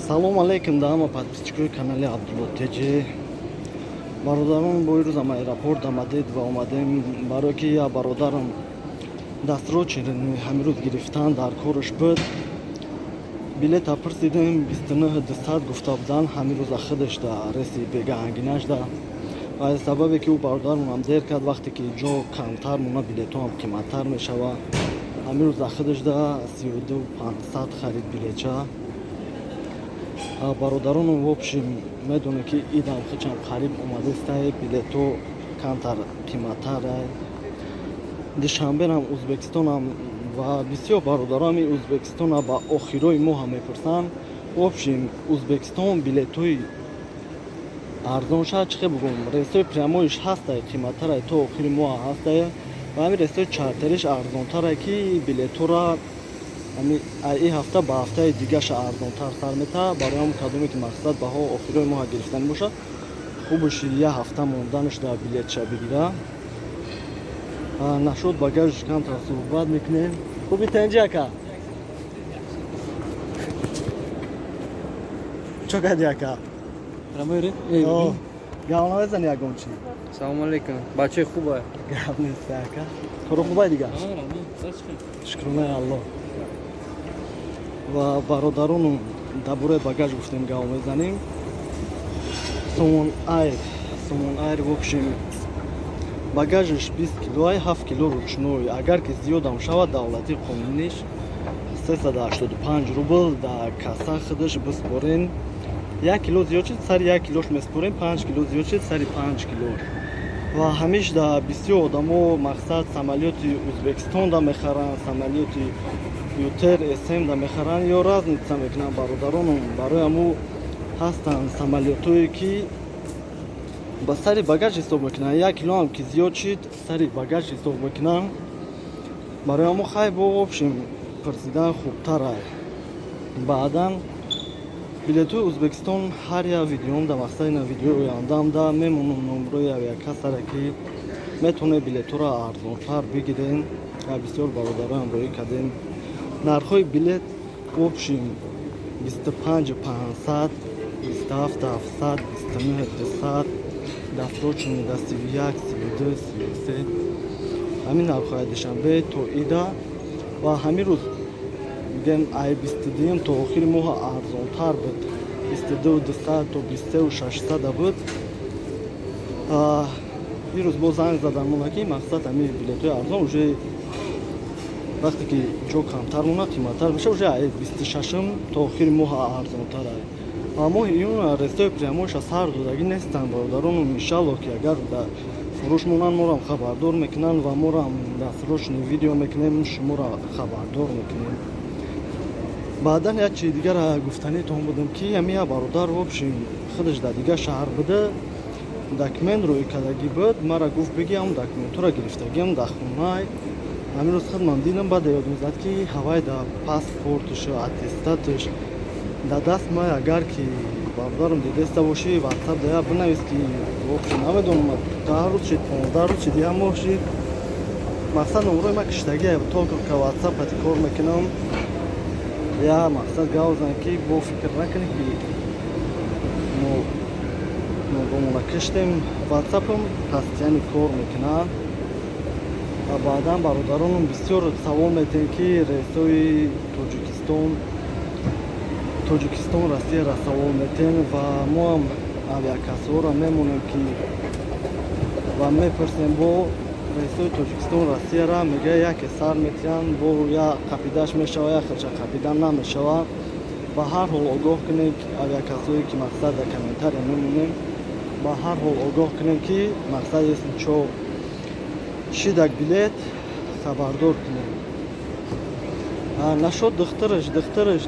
Салом алейкум да ҳама подписчикои канали Абдулло ТЖ. Бародарон, бо ирӯз ам аэропорт омадед ва омадем барое ки я бародарам дастрочи ҳамирӯз гирифтан дар кораш буд. Билета пурсидем, 29 200 гуфта будан ҳамирӯза худаш да реси бегаангинаш да. Ва сабабе ки ӯ бародармонам дер кард, вақте ки ҷо камтар мона, билетҳоам қиматтар мешава. Ҳамирӯза худаш да 32 500 харид билетча. Бародарону, в общем, медонем, ки идам хичам қариб омадестай, билетҳо камтар қиматтарай. Душанберам, Узбекистонам ва бисёр бародароми Узбекистона ба охирои моҳа мепурсанд. В общем, Узбекистон билетҳои арзон шад, чӣ хел бугум, рейсҳои прямой иш ҳастай, қиматтарай, то охири моҳа ҳастай, ва ҳамин рейсҳои чартериш арзонтарай, ки билетҳоро ин ҳафта ба ҳафтаи дигаша арзонтар сар метаҳад. Барои ҳам кадоме ки мақсад баҳо охирои моҳа гирифтанӣ бошад, хубаш як ҳафта монданаш дар билетша бигира. Нашуд, багаж камтар суҳбат мекунем. Хуби, тенҷи ака? Чо кади, ака? Гап намезани ягон чи? Салому алейкум, бачаи хуба. Гап нест, ака. Коро хубай дига? Шукронаи Аллоҳ. Ва бародарону, дар бораи багаж гуфтем, гап мезанем. Сомон Айр, Сомон Айр, в общем, багажаш 20 килоай, 7 кило ручной. Агар ки зиёдам шавад, давлати қонуниш 385 рубл дар касса худаш биспорен. 1 кило зиёд шид, сари 1 килош меспорем, 5 кило зиёд шид, сари 5 килош. Ва ҳамиш да бисёр одамо мақсад самолёти Узбекистон да мехаранд, самолёти ЮТэйр СМ да мехаранд ё разница мекунанд. Бародаронум, барои ҳаму ҳастанд самолётҳое, ки ба сари багаж ҳисоб мекунанд. 1 килоам ки зиёд шид, сари багаж ҳисоб мекунанд. Барои ҳаму хай, бо в общем, пурсидан хубтарай. Баъдан билетҳои Узбекистон ҳар як видеом да, мақсади на видеои ояндаам да мемонам номрои авиакассара, ки метавонед билетҳоро арзонтар бигирен. Бисёр бародароам роӣ кардем. Нархҳои билет, в общем, 25 500, 27 700, 29 200, дасрочный да 31, 32, 33, ҳамин нархҳои Душанбе то ида. Ва ҳамин рӯз мигӯем, ай 22-юм то охири моҳа арзонтар буд, 22 200 то 23 600 буд. Ирӯз боз занг задан мона, ки мақсад ҳамин билетҳои арзон уже вақте ки ҷо камтар монад, қиматтар меша, уже ай 26-ум то охири моҳа арзонтар. Ва моҳи июн рейсҳои прямой ша сар додагӣ нестанд, бародарону. Иншалло, ки агар дар фурӯш монанд, морам хабардор мекунанд ва морам дастрочный видео мекунем, шуморо хабардор мекунем. Баъдан як чизи дигара гуфтанитон будам, ки ҳамин як бародар, в общем, худаш дар дигар шаҳр буда, документ рӯй кардагӣ буд, мара гуфт, бигӣ, ҳам документҳоро гирифтагиам, дар хонай. Ҳамин рӯз худман дидам, баъд ёдам зад, ки ҳавай да паспортш, аттестатш дар даст май. Агар ки бародарам дидаста бошӣ, Ватсап да я бинавис, ки в общем, намедонам, 10 рӯз шид, 15 рӯз шид, як моҳ шид, мақсад номрои ма киштагӣ, только Ватсап қати кор мекунам. Я мақсад гап зан, ки бо фикр накунӣ, ки мо номромона киштем. Ватсапам постоянно кор мекунад. Ва баъдан, бародаронам, бисёр савол метиҳем, ки рейсҳои Тоҷикистон Россияра савол метиҳем. Ва моам авиакассаҳоро мемонем, ки ва мепурсем бо рейсҳои Тоҷикистон Россияра, мега яке сар метиҳанд, бо я қапидаш мешава, я хелша қапида намешава. Ба ҳар ҳол огоҳ кунем авиакассаҳое, ки мақсад дар комментария мемонем, ба ҳар ҳол огоҳ кунем, ки мақсад если чо шидак билет, хабардор кунем. Нашод духтараш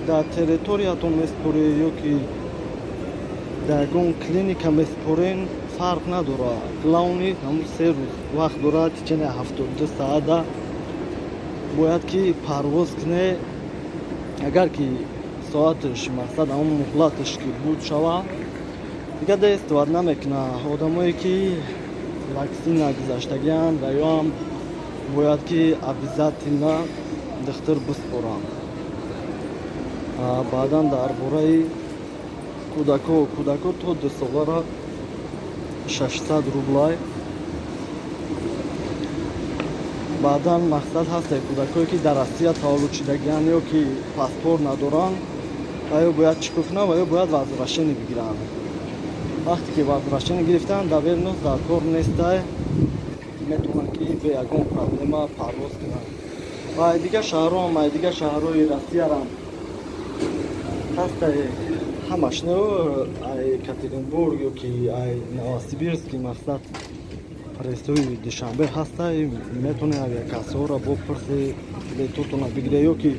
дар территориятон меспорӣ ё ки дар ягон клиника меспорен, фарқ надорад. Главный, ҳамун 3 рӯз вақт дорад, течение 72 саата бояд ки парвоз куне. Агар ки соаташ, мақсад, ҳамун муҳлаташ ки буд шава, дига действовать намекунад. Одамое ки ваксина гузаштагианд ва ё ҳам бояд ки обязательно духтур биспоранд. Баъдан дар бораи Кӯдако то 2 солара 600 рублай. Баъдан мақсад ҳаста, кӯдакое ки дар Россия таваллуд шидагианд ё ки паспорт надоранд, ва ё бояд чӣ кор кунанд? Ва ё бояд возвращение бигиранд. Вақте ки возвращение гирифтанд, доверенность дар кор нестай, метавонанд ки бе ягон проблема парвоз кунанд. Ва дигар шаҳрҳоам, ай дигар шаҳрҳои Россиярам ҳастай, ҳамаш не, ай Екатеринбург ё ки ай Новосибирски, мақсад, рейсҳои Душанбе ҳастай. Метавонед авиакассаҳоро бопурсе, билетотона бигире, ё ки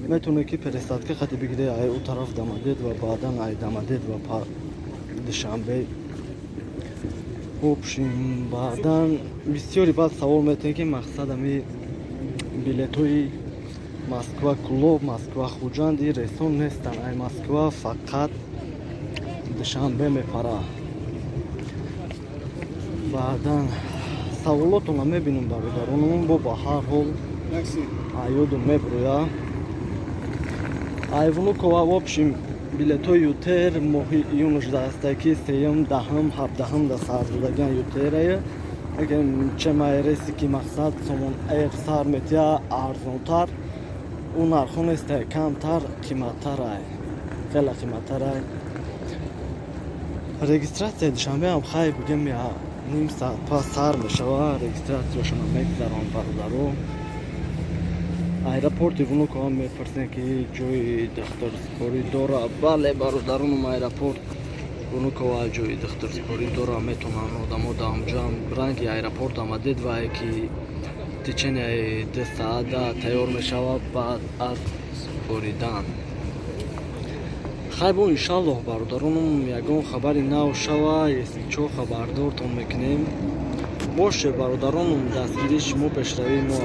метавонед ки пересадка хати бигире ай ӯ тараф Домодедово, баъдан ай Домодедово Душанбе. В общем, баъдан бисёри баъд савол метавонед, ки мақсад, ами билетҳои Москва Кӯлоб, Москва Хуҷанд, ин рейсҳо нестанд. Ай Москва фақат Душанбе мепара. Баъдан саволотона мебинем, бародаронам, бо ба ҳар ҳол аёдум мебурӯя. Ай Внуково, в общем, билетҳои ЮТэйр моҳи июн шудааста, ки сеюм, 10-ум, 17-ум да сар додагиан ЮТэйрае. Чемай рейсе ки, мақсад, Сомон Эйр сар метия, арзонтар ӯ нархҳо нестай, камтар қиматтарай, хеле қиматтарай. Регистрацияи Душанбеам, хай, бигем, ним саат пас сар мешава. Регистрацияшона мегузаранд, бародаро. Аэропорти Внуково мепурсем, ки ҷои духтурспорӣ дора. Бале, бародаронам, аэропорт Внуково ҷои духтурспорӣ дора, метавонанд одамо даамҷоам. Ранги аэропорт Домодедово, ки течение 2 саата тайёр мешавад баъд аз споридан. Хай, бо иншаллоҳ, бародаронам, ягон хабари нав шава, если чо, хабардортон мекунем. Боше, бародаронам, дастгирии шумо пешравии мо.